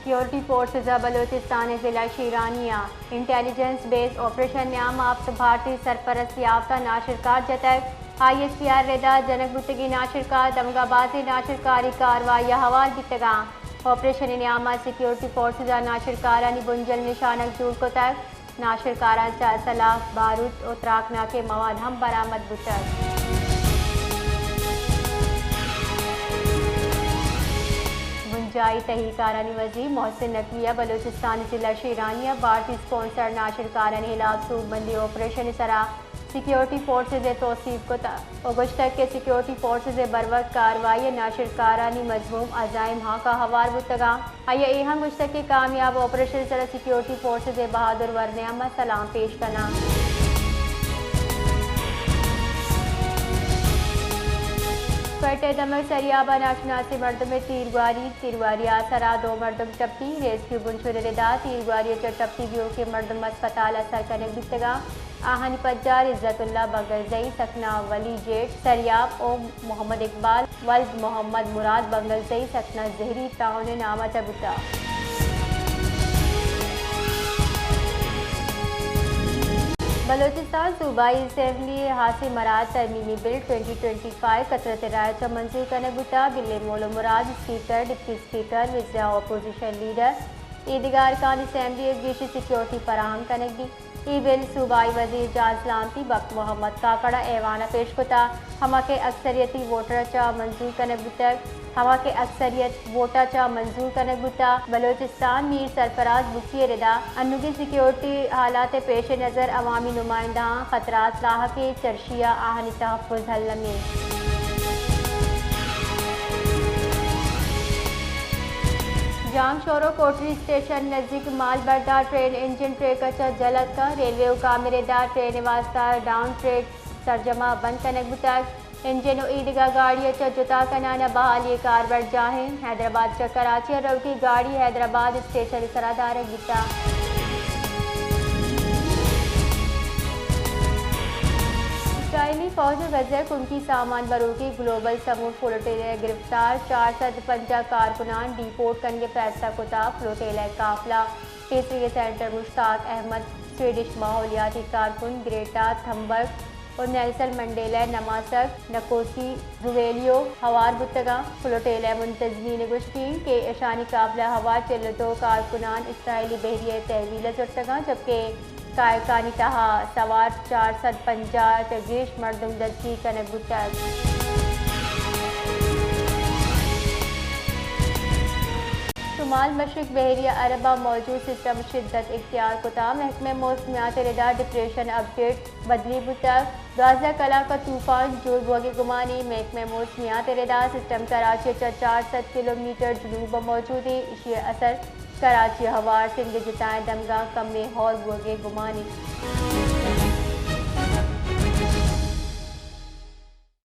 Security forces ءَ بلوچستان ءِ ضلع شیرانی ءَ انٹیلیجنس بیسڈ آپریشن ءِ نیام ءَ ہپت بھارتی سرپرستی آپت ءَ ناشرکار جتگ۔ آئی ایس پی آر ءِ ردا جنگ بوتگیں ناشرکار دمگ ءَ بازیں ناشرکاری کاروائی ءَ ہوار بیتگ اَنت۔ آپریشن ءِ نیام ءَ سیکیورٹی فورسز ءَ ناشرکارانی بنجل نشانگ جوڑ کتگ۔ ناشرکاراں چہ اسلحہ، باروت ءُ تراکناکیں مواد ہم برآمد بوتگ۔ بنجاہی تہی کارانی وزیر محسن نقوی ءَ بلوچستان ءِ ضلع شیرانی ءَ بھارتی اسپانسرڈ ناشرکارانی ہلاپ سوبمندی آپریشن ءِ سرا سیکیورٹی فورسز ءِ توسیپ کت ءُ گوشتگ کہ سیکیورٹی فورسز ءِ بروک کاروائی ءَ ناشرکارانی مذموم عزائم ہانکا ہوار بوتگ اَنت۔ آئی ءَ اے ہم گوشتگ کہ کامیاب آپریشن ءِ سرا سیکیورٹی فورسز ءِ بہادر ورنایاں ما سلام پیش کناں۔ کوئٹہ ءِ دمگ سریاب ءَ ناشناسیں مردمے تیرگواری، تیرگواری ءِ آسرا دو مردم ٹپی، ریسکیو بنشون ءِ ردا تیرگواری ءَ چہ ٹپی بیوکیں مردم اسپتال ءَ سر کنگ بیتگ اَنت۔ آہانی پجار عزت اللہ بنگلزئی سکنا ولی جیٹ سریاب ءُ محمد اقبال ولد محمد مراد بنگلزئی سکنا زہری ٹاؤن ءِ نام ءَ چہ بوتگ۔ بلوچستان صوبائی اسمبلی ءِ ہاسیں مراعات ترمیمی بل ٹوئنٹی ٹوئنٹی فائیو کثرت ءِ رائے ءَ چہ منظور کنگ بوتگ۔ بل ءِ مول ءُ مراد اسپیکر، ڈپٹی اسپیکر، وزیراعظم، اپوزیشن لیڈر، ایدگہ ارکان اسمبلی ءَ گیشیں سیکیورٹی فراہم کنگ بیت۔ اے بل صوبائی وزیر جان سلامتی بخت محمد کاکڑ ءَ ایوان ءَ پیش کتگ، ہما کہ اکثریتی ووٹر ءَ چہ منظور کنگ بوتگ، ہما کہ اکثریت ووٹ ءَ چہ منظور کنگ بوتگ۔ بلوچستان میر سرفراز بگٹی ءِ ردا انوگیں سیکیورٹی حالات ءِ پیش نظر عوامی نمائندہاں خطرات لاحق ایں، چرشی ءَ آہانی تحفظ الم ایں۔ جام شورو کوٹری اسٹیشن نزیک مال بردار ٹرین انجن ٹریک ءَ چہ جھل اتکگ۔ ریلوے حکام ءِ ردا ٹرین ءِ واستہ ڈاؤن ٹریک سرجم ءَ بند کنگ بوتگ۔ انجن ءُ ایدگہ گاڑی ءَ چہ جتا کنان ءَ بحالی ءِ کاربر جاہ اِنت۔ حیدرآباد چہ کراچی ءَ روکیں گاڑی حیدرآباد اسٹیشن ءِ سرا دارگ بیتگ۔ اسرائیلی فوج ءَ غزہ ءِ کمکی سامان بروکیں گلوبل سمود فلوٹیلہ ءِ گرفتار چار سد پنجاہ کارکنان ڈیپورٹ کنگ ءِ فیصلہ کتگ۔ فلوٹیلہ ءِ قافلہ پیسریگیں سینیٹر مشتاق احمد، سویڈش ماحولیاتی کارکن گریٹا تھمبرگ ءُ نیلسن منڈیلا ءِ نماسگ نکوسی زویلیو ہوار بوتگ اَنت۔ فلوٹیلہ ءِ منتظمین ءِ گوشگ اِنت کہ اشانی قافلہ ءَ ہوار چل ءُ دو کارکنان اسرائیلی بحریہ ءِ تحویل ءَ زرتگ اَنت، جبکہ قائقانی تہا سوار چار سد پنجاہ ءَ چہ گیش مردم دزگیر کنگ بوتگ۔ شمال مشرق بحیرہ عرب ءَ موجود سسٹم شدت اختیار کتگ۔ محکمہ موسمیات ءِ ردا ڈپریشن اپڈیٹ بدلی بوتگ۔ دوازدہ کلاک ءَ طوفان جوڑ بوگ ءِ گمان اِنت۔ محکمہ موسمیات ءِ ردا سسٹم کراچی ءَ چہ چار سد کلومیٹر جنوب ءَ موجود اِنت۔ ایشی ءِ اثر کراچی ءَ ہوار سندھ ءِ جتائیں دمگاں کمیں ہور بوگ ءِ گمان اِنت۔